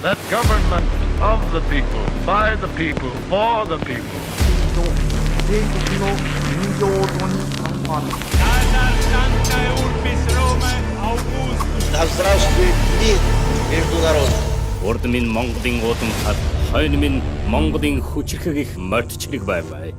That government of the people, by the people, for the people. と帝国の人形に参加。 Да здравствует мир между народами! Урд минь Монголын уудамхад, хойно минь Монголын хүчирхэг их морьд чирэг байваа.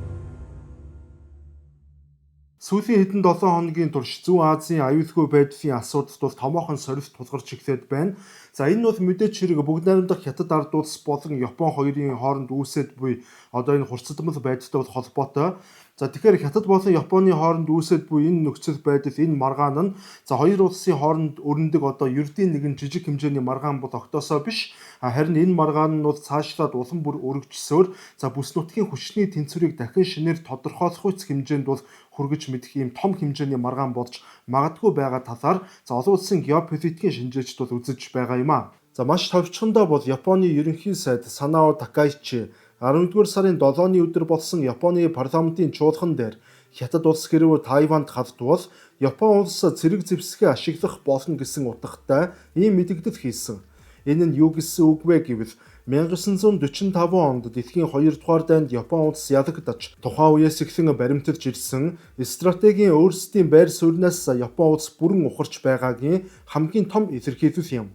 Сүүлийн хэдэн 7 хоногийн турш Зүүн Азийн аюулгүй байдлын асуудалд бол томоохон сорилт тулгарч эхлээд байна. За, энэ нь бол мэдээч хэрэг бүгд найрамдах Хятад ард улс болон Япон хоёрын хооронд үүсээд буй одоо энэ хурцдмал байдалтай бол холбоотой. За, тэгэхээр Хятад болон Японы хооронд үүсээд буй энэ нөхцөл байдал, энэ маргаан нь за хоёр улсын хооронд өрнөдөг одоо ердийн нэгэн жижиг хэмжээний маргаан бол огтоосоо биш. Харин энэ маргаан нь бол цаашлаад улам бүр өргөжсөөр за бүс нутгийн хүчний тэнцвэрийг дахин шинээр тодорхойлох үс хэмжээнд бол хүргэж мэдэх ийм том хэмжээний маргаан болж магадгүй байгаа талаар за олон улсын геополитикийн шинжээчд бол үзэж байгаа юм а. За, маш товчхондоо бол Японы ерөнхий сайд Санао Такайчи 11-р сарын 7-ны өдөр болсон Японы парламентын чуулган дээр Хятад улс хэрвээ Тайванд халдвал Япон улс цэрэг зэвсгээ ашиглах болно гэсэн утгатай ийм мэдэгдэл хийсэн. Энэ нь юу гэсэн үг вэ гэвэл 1945 онд дэлхийн 2 дугаар дайнд Япон улс ялагдаж, тухайн үеэс эхлэн баримталж ирсэн стратегийн өөрсдийн байр сууриас Япон улс бүрэн ухарч байгаагийн хамгийн том илэрхийлэл юм.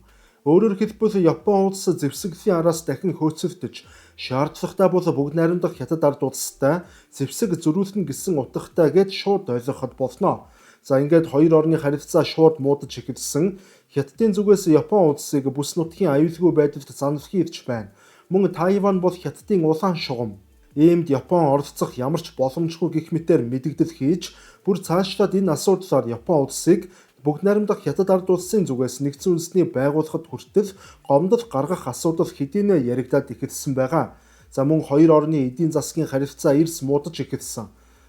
Өөрөөр хэлбэл, Япон улс зэвсэглийн араас дахин хөөцөлдөж, шаардлагатай бол бүгд найрамдах Хятад ард улстай зэвсэг зөрүүлнэ гэсэн утгатай гээд шууд ойлгоход болно. За, ингээд хоёр орны харилцаа шууд муудаж эхэлсэн. Хятадын зүгээс Япон улсыг бүс нутгийн аюулгүй байдалд заналхийлж байна. Мөн Тайван бол Хятадын улаан шугам. Иймд Япон оролцох ямар ч боломжгүй гэх мэтээр мэдэгдэл хийж, бүр цаашлаад энэ асуудлаар Япон улсыг бүгд найрамдах Хятад ард улсын зүгээс нэгдсэн үндэсний байгууллагад хүртэл гомдол гаргах асуудал хэдийнэ яригдаад эхэлсэн байгаа. За, мөн хоёр орны эдийн засгийн харилцаа эрс муудаж эхэлсэн.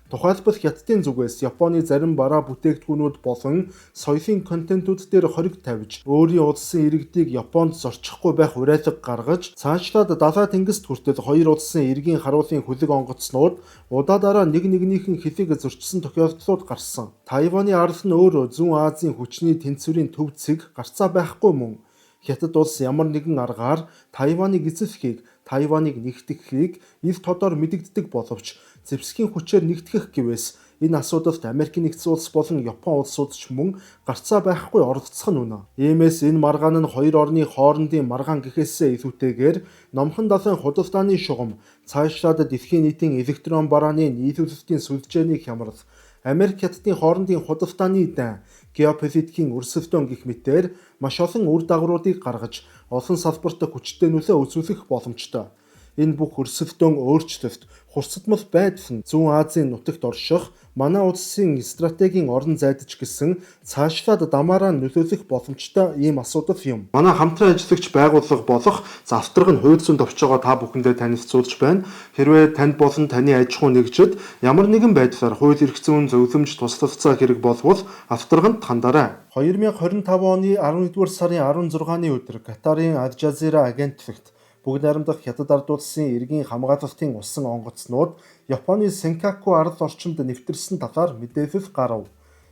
Тухайлбал, Хятадын зүгээс Японы зарим бараа бүтээгдэхүүнүүд болон соёлын контентууд дээр хориг тавьж, өөрийн улсын иргэдийг Японд зорчихгүй байх уриалга гаргаж, цаашлаад далай тэнгист хүртэл хоёр улсын иргэн харуулын хөлөг онгоцнууд удаадаараа нэг нэгнийхэн хөлийг зөрчсөн тохиолдлууд гарсан. Тайваны арал нь өөрөө Зүүн Азийн хүчний тэнцвэрийн төв цэг гарцаа байхгүй мөн. Хятад улс ямар нэгэн аргаар Тайваныг эзэлхийг, Тайваныг нэгтгэхийг ил тодор мэдэгддэг боловч зэвсгийн хүчээр нэгтгэх гэвээс энэ асуудалд Америкийн нэгдсэн улс болон Япон улсууд ч мөн гарцаа байхгүй оролцох нь үнэ. Иймээс энэ маргаан нь хоёр орны хоорондын маргаан гэхээсээ илүүтэйгээр номхон далайн худалдааны шугам, цаашлаад дэлхийн нийтийн электрон барааны нийлүүлэлтийн сүлжээний хямрал, Америк Хятадын хоорондын худалдааны дайн, геополитикийн өрсөлдөөн гэх мэтээр маш олон үр дагавруудыг гаргаж, олон салбарт хүчтэй нөлөө үзүүлэх боломжтой. Энэ бүх өрсөлдөөн, өөрчлөлт, хурцдмал байдал нь Зүүн Азийн нутагт орших манай улсын стратегийн орон зайд ч гэсэн цаашлаад дамаараа нөлөөлөх боломжтой ийм асуудал юм. Манай хамтран ажиллагч байгууллага болох завтраг нь хууль зүйн товчоогоо та бүхэндээ танилцуулж байна. Хэрвээ танд болон таны аж ахуй нэгжид ямар нэгэн байдлаар хууль эрх зүйн зөвлөмж, туслалцаа хэрэг болвол автраганд хандарай. 2025 оны 11-р сарын 16-ны өдөр Катарын Аль Жазира агентлагт бүгд найрамдах Хятад ард улсын иргэн хамгаалалтын усан онгоцнууд Японы Сенкаку арал орчинд нэвтэрсэн талаар мэдээлэл гарав.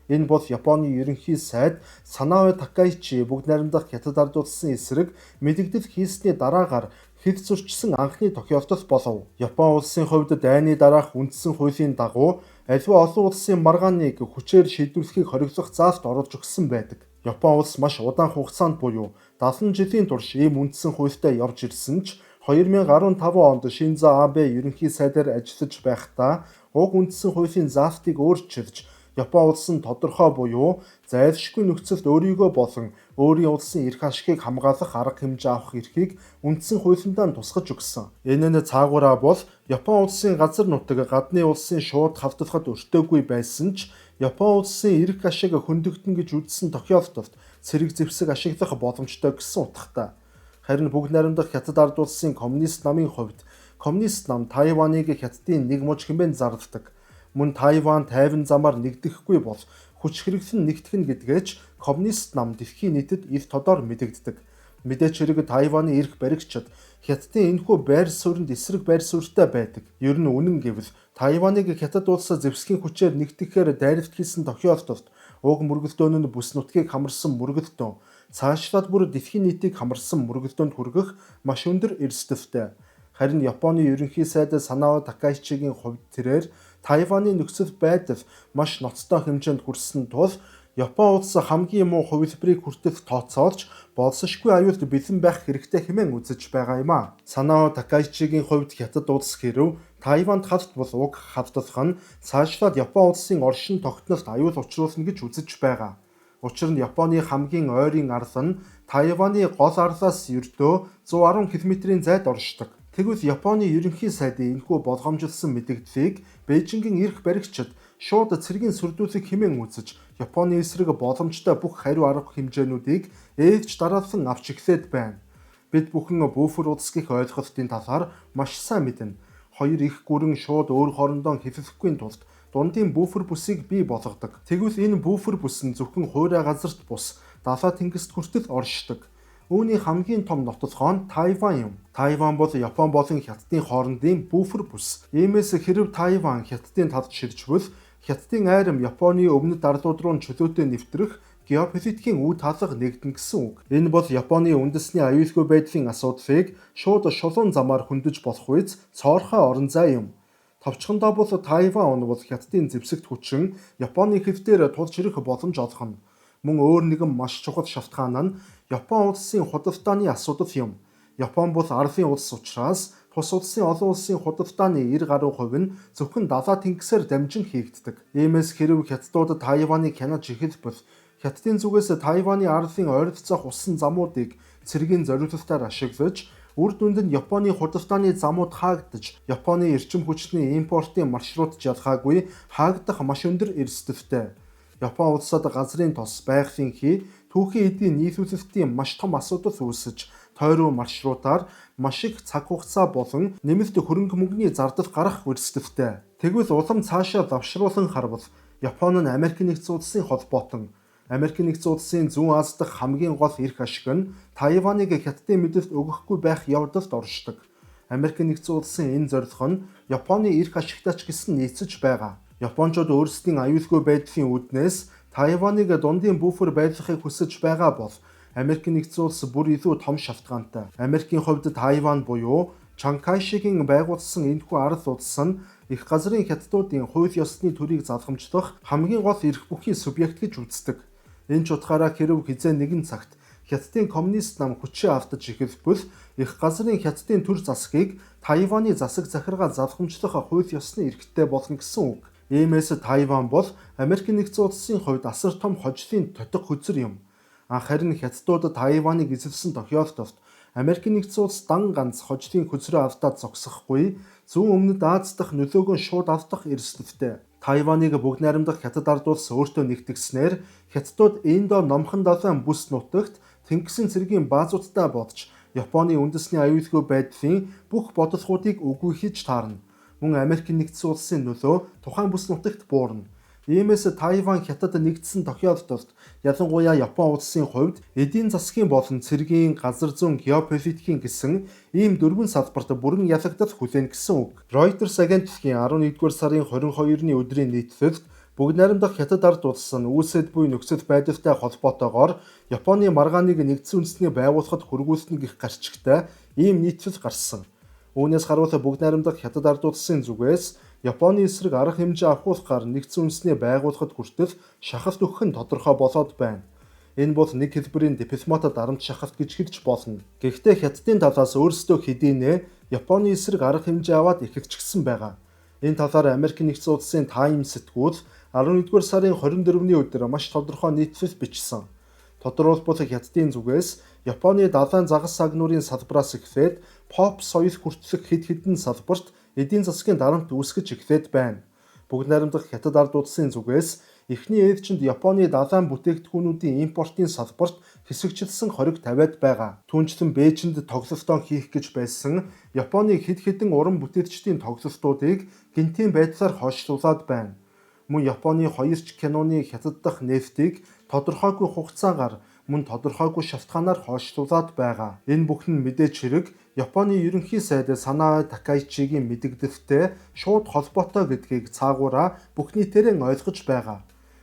Энэ бол Японы ерөнхий сайд Санаэ Такайчи бүгд найрамдах Хятад ард улсын эсрэг мэдэгдэл хийсний дараагаар хил зөрчсөн анхны тохиолдол болов. Япон улсын хувьд дайны дараах үндсэн хуулийн дагуу аливаа олон улсын маргааныг хүчээр шийдвэрлэхийг хориглох заалт оруулж өгсөн байдаг. Япон улс маш удаан хугацаанд буюу 70 жилийн турш ийм үндсэн хуультай явж ирсэн ч 2015 онд Шинзо Абе ерөнхий сайдаар ажиллаж байхдаа уг үндсэн хуулийн заалтыг өөрчилж, Япон улс нь тодорхой буюу зайлшгүй нөхцөлд өөрийгөө болон өөрийн улсын эрх ашигыг хамгаалах арга хэмжээ авах эрхийг үндсэн хуулиндаа тусгаж өгсөн. Энэ нь цаагаараа бол Япон улсын газар нутаг гадны улсын шууд хавдлахад өртөөгүй байсан ч Япон улсын эрх ашиг хөндөгдөнө гэж үзсэн тохиолдолд цэрэг зэвсэг ашиглах боломжтой гэсэн утгатай. Харин бүгд найрамдах Хятад ард улсын коммунист намын хувьд коммунист нам Тайваныг Хятадын нэг муж хэмээн зарладаг. Мөн Тайван тайван замаар нэгдэхгүй бол хүч хэрэглэн нэгтгэх нь гэдгээ ч коммунист нам дэлхийн нийтэд ил тодор мэдэгддэг. Мэдээч хэрэг Тайваны эрх баригчид Хятадын энэхүү байр сууринд эсрэг байр суурьтай байдаг. Ер нь үнэн гэвэл Тайваныг Хятад улсаа зэвсгийн хүчээр нэгтгэхээр дайралт хийсэн тохиолдолд уг мөргөлдөөн нь бүс нутгийг хамарсан мөргөлдөөн. цаашлаад бүр дэлхийн нийтийг хамарсан мөргөлдөөнд хүргэх маш өндөр эрсдэлтэй. Харин Японы ерөнхий сайд Санао Такаичигийн хувьд тэрээр Тайваны нөхцөл байдал маш ноцтой хэмжээнд хүрсэн тул Япон улс хамгийн муу хувилбарыг хүртэл тооцоолж болсошгүй аюулд бэлэн байх хэрэгтэй хэмээн үзэж байгаа юм а. Санао Такаичигийн хувьд Хятад улс хэрв Тайванд халт бол уг халдлах нь цаашлаад Япон улсын оршин тогтнолт аюул учруулна гэж үзэж байгаа. Учир нь Японы хамгийн ойрын арал нь Тайваны гол арлаас ердөө 110 км-ийн зайд оршдог. Тэгвэл Японы ерөнхий сайдын энэхүү болгоомжилсан мэдэгдлийг Бээжингийн эрх баригчид шууд цэргийн сүрдүүлэг хэмээн үзэж Японы эсрэг боломжтой бүх хариу арга хэмжээнүүдийг ээлж дараалан авч эхлээд байна. Бид бүхэн буфер улс гэх ойлголтын талаар маш сайн мэднэ. Хоёр их гүрэн шууд өөр хоорондоо хилэхгүй тулд дундын буфер бүсийг бий болгодог. Тэгвэл энэ буфер бүс нь зөвхөн хуурай газарт бус далай тэнгист хүртэл оршдог. Үүний хамгийн том нотолгоо нь Тайван юм. Тайван бол Япон болон Хятадын хоорондын буфер бүс. Иймээс хэрв Тайван Хятадын талд шилжвэл Хятадын айрам Японы өмнөд арлууд руу чөлөөтэй нэвтрэх геополитикийн үе таалга нэгдэнэ гэсэн үг. Энэ бол Японы үндэсний аюулгүй байдлын асуудлыг шууд шулуун замаар хөндөж болох үз цоорхой орон зай юм. Товчхондоо бол Тайван унвал Хятадын зэвсэгт хүчин Японы хил дээр тулж ирэх боломж олгоно. Мөн өөр нэгэн маш чухал шалтгаан нь Япон улсын худалдааны асуудал юм. Япон бол арлын улс учраас тус улсын олон улсын худалдааны 90 гаруй хувь нь зөвхөн далай тэнгисээр дамжин хийгддэг. Иймээс хэрв Хятадууд Тайваныг хянаж эхэлбэл Хятадын зүгээс Тайваны арлын ойролцоох усан замуудыг цэргийн зориулалтаар ашиглаж үр дүнд нь Японы худалдааны замууд хаагдаж, Японы эрчим хүчний импортын маршрут ялгаагүй хаагдах маш өндөр эрсдэлтэй. Япон улсад газрын тос, байгалийн хий, түүхийн эдийн нийлүүлэлтийн маш том асуудал үүсэж, тойруу маршрутаар маш их цаг хугацаа болон нэмэлт хөрөнгө мөнгөний зардал гарах эрсдэлтэй. Тэгвэл улам цаашаа давшруулан харвал Япон нь Америк нэгдсэн улсын холбоотон Америк нэгдсэн улсын зүүн Ази дахь хамгийн гол эрх ашиг нь Тайваныг Хятадын мэдэлд өгөхгүй байх явдалд оршдог. Америк нэгдсэн улсын энэ зорилго нь Японы эрх ашигтай ч гэсэн нийцэж байгаа. Япончууд өөрсдийн аюулгүй байдлын үүднээс Тайваныг дундын буфер байлгахыг хүсэж байгаа бол Америк нэгдсэн улс бүр илүү том шалтгаантай. Америкийн хувьд Тайван буюу Чан Кайшигийн байгуулсан энэхүү арал улс нь их газрын хятадуудын хууль ёсны төрийг залгамжлах хамгийн гол эрх бүхий субъект гэж үздэг. Энэ ч утгаараа хэрв хэзээ нэгэн цагт Хятадын коммунист нам хүчээ алдаж эхэлбэл их газрын Хятадын төр засгийг Тайваны засаг захиргаа залгамжлах хууль ёсны эрхтэй болно гэсэн үг. Иймээс Тайван бол Америк нэгдсэн улсын хувьд асар том хожлын тотиг хөзөр юм. Харин Хятадууд Тайваныг эзэлсэн тохиолдолд Америк нэгдсэн улс дан ганц хожлын хөзрөө алдаад зогсохгүй зүүн өмнөд Ази дахь нөлөөгөө шууд алдах эрсдэлтэй. Тайваныг бүгд найрамдах Хятад ард улс өөртөө нэгтгснээр Хятадууд Индо номхон далайн бүс нутагт тэнгисийн цэргийн баазуудтай бодж Японы үндэсний аюулгүй байдлын бүх бодлогоудыг үгүй хийж таарна. Мөн Америк нэгдсэн улсын нөлөө тухайн бүс нутагт буурна. Иймээс Тайван Хятад нэгдсэн тохиолдолд ялангуяа Япон улсын хувьд эдийн засгийн болон цэргийн газар зүүн геополитикийн гэсэн ийм дөрвөн салбарт бүрэн ялагдал хүлээнэ гэсэн үг. Reuters агентлагийн 11-р сарын 22-ны өдрийн нийтлэлд бүгд найрамдах Хятад ард улс нь үүсэд буй нөхцөл байдалтай холбоотойгоор Японы маргааныг нэгдсэн үндэсний байгууллагад хүргүүлсэн гэх гарчигтай ийм нийтлэл гарсан. Үүнээс харуул бүгд найрамдах Хятад ард улсын зүгээс Японы эсрэг арга хэмжээ авахулахаар нэгдсэн үндэсний байгууллагад хүртэл шахалт өгөх нь тодорхой болоод байна. Энэ бол нэг хэлбэрийн дипломатад дарамт шахалт гэж хэлж болно. Гэхдээ Хятадын талаас өөрсдөө хэдийнэ Японы эсрэг арга хэмжээ аваад эхэлчихсэн байгаа. Энэ талаар Америк нэгдсэн улсын Time сэтгүүл 11-р сарын 24-ний өдөр маш тодорхой нийтлэл бичсэн. Тодорхойлбол Хятадын зүгээс Японы далайн загас сагнуурын салбараас эхлээд pop соёл хүртэлх хэд хэдэн салбарт эдийн засгийн дарамт үүсгэж эхлээд байна. Бүгд найрамдах Хятад ард улсын зүгээс эхний ээлжинд Японы далайн бүтээгдэхүүнүүдийн импортын салбарт хэсэгчилсэн хориг тавиад байгаа. Түүнчлэн Бээжинд тоглолтоо хийх гэж байсан Японы хэд хэдэн уран бүтээлчдийн тоглолтуудыг гэнтийн байдлаар хойшлуулад байна. Мөн Японы хоёр ч киноны Хятад дахь нээлтийг тодорхойгүй хугацаагаар мөн тодорхойгүй шалтгаанаар хойшлуулад байгаа. Энэ бүхэн нь мэдээж хэрэг Японы ерөнхий сайд Санаа Такаичигийн мэдэгдэлтэй шууд холбоотой гэдгийг цаагаараа бүх нийтээрээ ойлгож байгаа.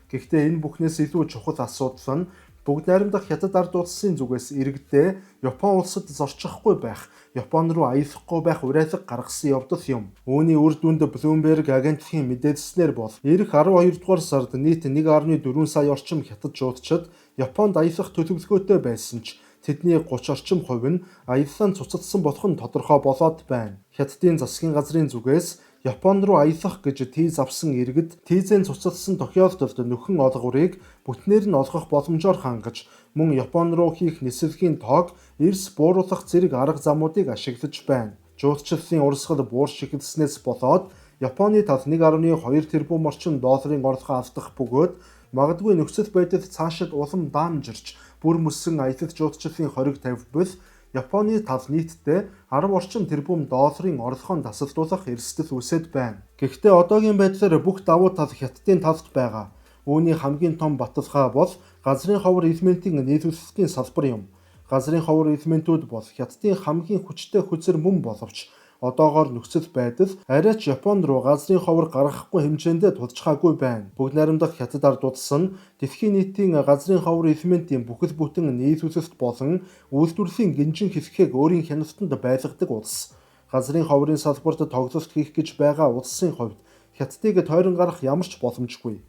Гэхдээ энэ бүхнээс илүү чухал асуудал нь Бүгд найрамдах Хятад ард улсын зүгээс иргэдээ Япон улсад зорчихгүй байх, Япон руу аялахгүй байх уриалга гаргасан явдал юм. Үүний үр дүнд Bloomberg агентлагийн мэдээлснээр бол ирэх 12 дугаар сард нийт 1.4 сая орчим хятад жуулчид Японд аялах төлөвлөгөөтэй байсан ч тэдний 30 орчим хувь нь аяллаа цуцалсан болох нь тодорхой болоод байна. Хятадын засгийн газрын зүгээс Япон руу аялах гэж тийз авсан иргэд тийзэн цуцалсан тохиолдолд нөхөн олгорыг бүтнээр нь олгох боломжоор хангаж, мөн Япон руу хийх нислэгийн тоог эрс бууруулах зэрэг арга замуудыг ашиглаж байна. Жуулчлалын урсгал буурч эхэлснээс болоод Японы тал 1.2 тэрбум орчим долларын орлогоо алдах бөгөөд магадгүй нөхцөл байдал цаашид улам даамжирч бүр мөссөн аялал жуулчлалын хориг тавьбал Японы тал нийтдээ 10 орчим тэрбум долларын орлогоо тасалдуулах эрсдэл үүсээд байна. Гэхдээ одоогийн байдлаар бүх давуу тал Хятадын талд байгаа. Үүний хамгийн том баталгаа бол газрын ховор элементийн нийлүүлэлтийн салбар юм. Газрын ховор элементүүд бол Хятадын хамгийн хүчтэй хөзөр мөн боловч одоогоор нөхцөл байдал арай ч Япон руу газрын ховор гаргахгүй хэмжээндээ тулчхаагүй байна. Бүгд найрамдах Хятад ард улс нь дэлхийн нийтийн газрын ховор элементийн бүхэл бүтэн нийлүүлэлт болон үйлдвэрлэлийн гинжин хэсгийг өөрийн хяналтанд байлгадаг улс. Газрын ховорын салбарт тоглолт хийх гэж байгаа улсын хувьд Хятадыг тойрон гарах ямар ч боломжгүй.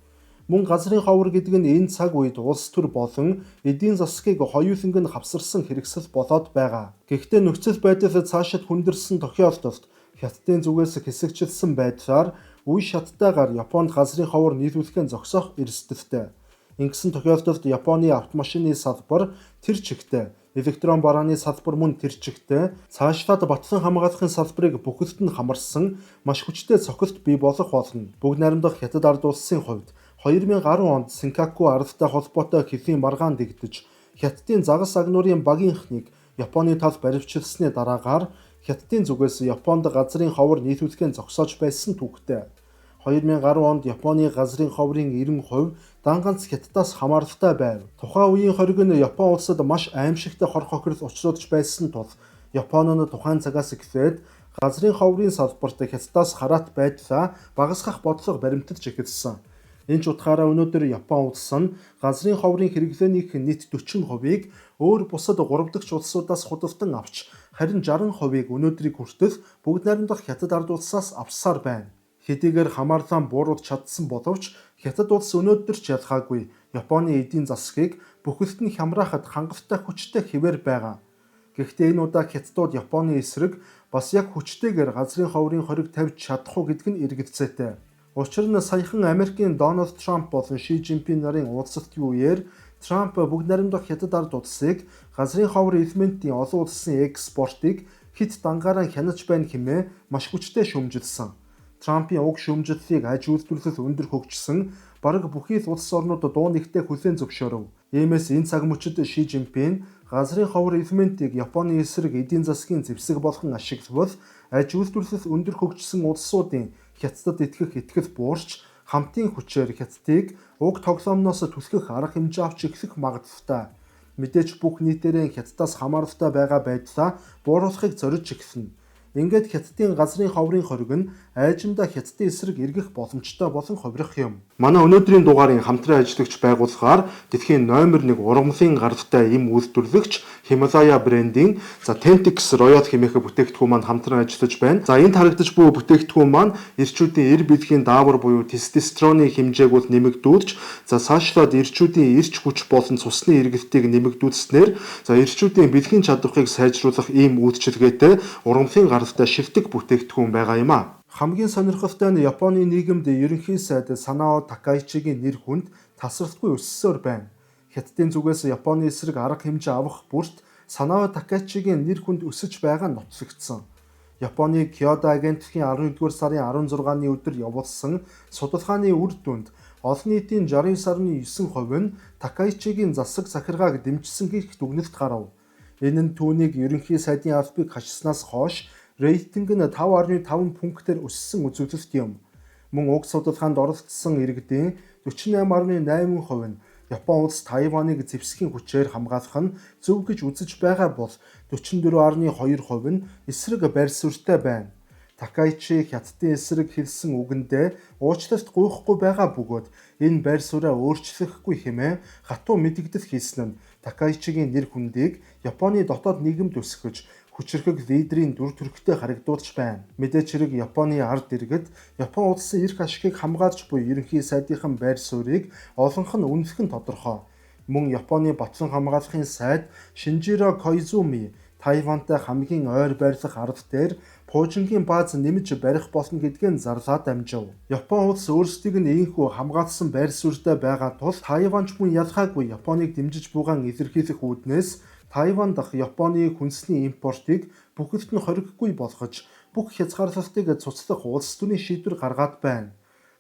Мөн газрын ховор гэдэг нь энэ цаг үед улс төр болон эдийн засгийг хоёуланг нь хавсарсан хэрэгсэл болоод байгаа. Гэхдээ нөхцөл байдал цаашид хүндэрсэн тохиолдолд Хятадын зүгээс хэсэгчилсэн байдлаар үе шаттайгаар Японд газрын ховор нийлүүлэхээ зогсоох эрсдэлтэй. Ингэсэн тохиолдолд Японы автомашины салбар тэр чигтээ, электрон барааны салбар мөн тэр чигтээ, цаашлаад батлан хамгаалахын салбарыг бүхэлд нь хамарсан маш хүчтэй цохилт бий болох болно. Бүгд найрамдах Хятад ард улсын хувьд 2010 онд Сенкаку аралтай холбоотой хэлийн маргаан дэгдэж, Хятадын загас агнуурын багийнхныг Японы тал баривчилсны дараагаар Хятадын зүгээс Японд газрын ховор нийлүүлэхээ зогсоож байсан түүхтэй. 2010 онд Японы газрын ховорын 90% дан ганц Хятадаас хамааралтай байв. Тухайн үеийн хориг нь Япон улсад маш аимшигтай хор хохирол учруулж байсан тул Япон нь тухайн цагаас эхлээд газрын ховорын салбарт Хятадаас хараат байдлаа багасгах бодлого баримталж эхэлсэн. Энэ ч утгаараа өнөөдөр Япон улс нь газрын ховорын хэрэглээнийх нийт 40%-ийг өөр бусад 3 дахь улсуудаас худалдан авч, харин 60%-ийг өнөөдрийг хүртэл бүгд найрамдах Хятад ард улсаас авсаар байна. Хэдийгээр хамаарлаа бууруулж чадсан боловч Хятад улс өнөөдөр ч ялгаагүй Японы эдийн засгийг бүхэлд нь хямраахад хангалттай хүчтэй хэвээр байгаа. Гэхдээ энэ удаа Хятадууд Японы эсрэг бас яг хүчтэйгээр газрын ховорын хориг тавьж чадах уу гэдг нь эргэлзээтэй. Учир нь саяхан Америкийн Дональд Трамп болон Ши Жинпин нарын уулзалтын үеэр Трамп бүгд найрамдах Хятад ард улсыг газрын ховор элементийн олон улсын экспортыг хэт дангаараа хянаж байна хэмээн маш хүчтэй шүүмжилсэн. Трампын уг шүүмжлэлийг аж үйлдвэрлэл өндөр хөгжсөн бараг бүхий л улс орнууд дуу нэгтээ хүлээн зөвшөөрөв. Иймээс энэ цаг мөчид Ши Жинпин газрын ховор элементийг Японы эсрэг эдийн засгийн зэвсэг болгон ашиглавал аж үйлдвэрлэл өндөр хөгжсөн улсуудын Хятадд итгэх итгэл буурч хамтын хүчээр Хятадыг уг тоглоомноос түлхэх арга хэмжээ авч эхлэх магадлалтай. Мэдээж бүх нийтээрээ Хятадаас хамааралтай байгаа байдлаа бууруулахыг зориж эхэлнэ. Ингээд Хятадын газрын ховорын хориг нь айжмдаа Хятадын эсрэг эргэх боломжтой болон ховрох юм. Манай өнөөдрийн дугаарын хамтран ажиллагч байгууллагаар дэлхийн номер 1 ургамлын гаралтай эм үйлдвэрлэгч Himalaya брендийн за Tentex Royal хэмээх бүтээгдэхүүн маань хамтран ажиллаж байна. За энд харагдаж буй бүтээгдэхүүн маань эрчүүдийн эр бэлгийн даавар буюу тестостероны хэмжээг бол нэмэгдүүлж, за цаашлаад эрчүүдийн эрч хүч болон цусны эргэлтийг нэмэгдүүлснээр за эрчүүдийн бэлгийн чадварыг сайжруулах ийм үйлчилгээтэй ургамлын гаралтай шилдэг бүтээгдэхүүн байгаа юм а. Хамгийн сонирхолтой нь Японы нийгэмд ерөнхий сайд Санао Такаичигийн нэр хүнд тасралтгүй өссөөр байна. Хятадын зүгээс Японы эсрэг арга хэмжээ авах бүрт Санао Такаичигийн нэр хүнд өсөж байгаа нь нотлогдсон. Японы Кyodo агентлагийн 11-р сарын 16-ны өдөр явуулсан судалгааны үр дүнд олон нийтийн 69.9% нь Такаичигийн засаг захиргааг дэмжсэн гэх дүгнэлт гарав. Энэ нь түүнийг ерөнхий сайдын албыг хашсанаас хойш рейтинг нь 5.5 пунктээр өссөн үзүүлэлт юм. Мөн уг судалгаанд оролцсон иргэдийн 48.8% нь Япон улс Тайваныг зэвсгийн хүчээр хамгаалах нь зөв гэж үзэж байгаа бол 44.2% нь эсрэг байр суурьтай байна. Такайчи Хятадын эсрэг хэлсэн үгэндээ уучлалт гуйхгүй байгаа бөгөөд энэ байр сууриа өөрчлөхгүй хэмээн хатуу мэдэгдэл хийсэн нь Такайчигийн нэр хүндийг Японы дотоод нийгэмд өсгөж хүчирхэг лидерийн дүр төрхтэй харагдуулж байна. Мэдээч хэрэг Японы ард иргэд Япон улсын эрх ашигыг хамгаалж буй ерөнхий сайдынхан байр суурийг олонх нь үнэлэх нь тодорхой. Мөн Японы батлан хамгаалахын сайд Шинжиро Коизуми Тайвантай хамгийн ойр байрлах ард дээр пуужингийн бааз нэмж барих болно гэдгийг зарлаад амжив. Япон улс өөрсдийг нь ийнхүү хамгаалсан байр суурьтай байгаа тул Тайванч мөн ялгаагүй Японыг дэмжиж буйгаан илэрхийлэх үүднээс Тайван дахь Японы хүнсний импортыг бүхэлд нь хориггүй болгож бүх хязгаарлалтыг цуцлах улс төрийн шийдвэр гаргаад байна.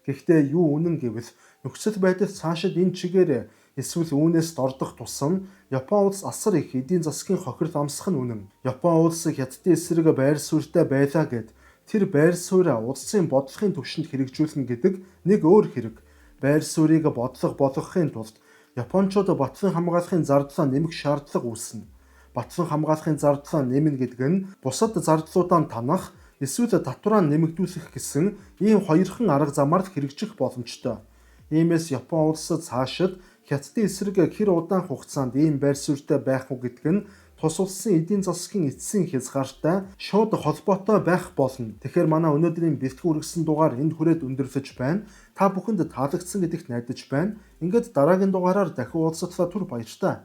Гэхдээ юу үнэн гэвэл нөхцөл байдал цаашид энэ чигээр эсвэл үүнээс дордох тусам Япон улс асар их эдийн засгийн хохирол амсах нь үнэн. Япон улс Хятадын эсрэг байр суурьтай байлаа гэд тэр байр сууриа улсын бодлогын түвшинд хэрэгжүүлнэ гэдэг нэг өөр хэрэг. Байр суурийг бодлого болгохын тулд Япончууд батлан хамгаалахын зардлаа нэмэх шаардлага үүснэ. Батлан хамгаалахын зардлаа нэмнэ гэдэг нь бусад зардлуудаа танах эсвэл татвараа нэмэгдүүлэх гэсэн ийм хоёрхан арга замаар л хэрэгжих боломжтой. Иймээс Япон улс цаашид Хятадын эсрэг хэр удаан хугацаанд ийм байр суурьтай байх уу гэдэг нь тус улсын эдийн засгийн эцсийн хязгаартай шууд холбоотой байх болно. Тэгэхээр манай өнөөдрийн бэлтгэл үргэсэн дугаар энд хүрээд өндөрлөж байна. Та бүхэнд таалагдсан гэдэгт найдаж байна. Ингээд дараагийн дугаараар дахин уулзтлаа, түр баяртай.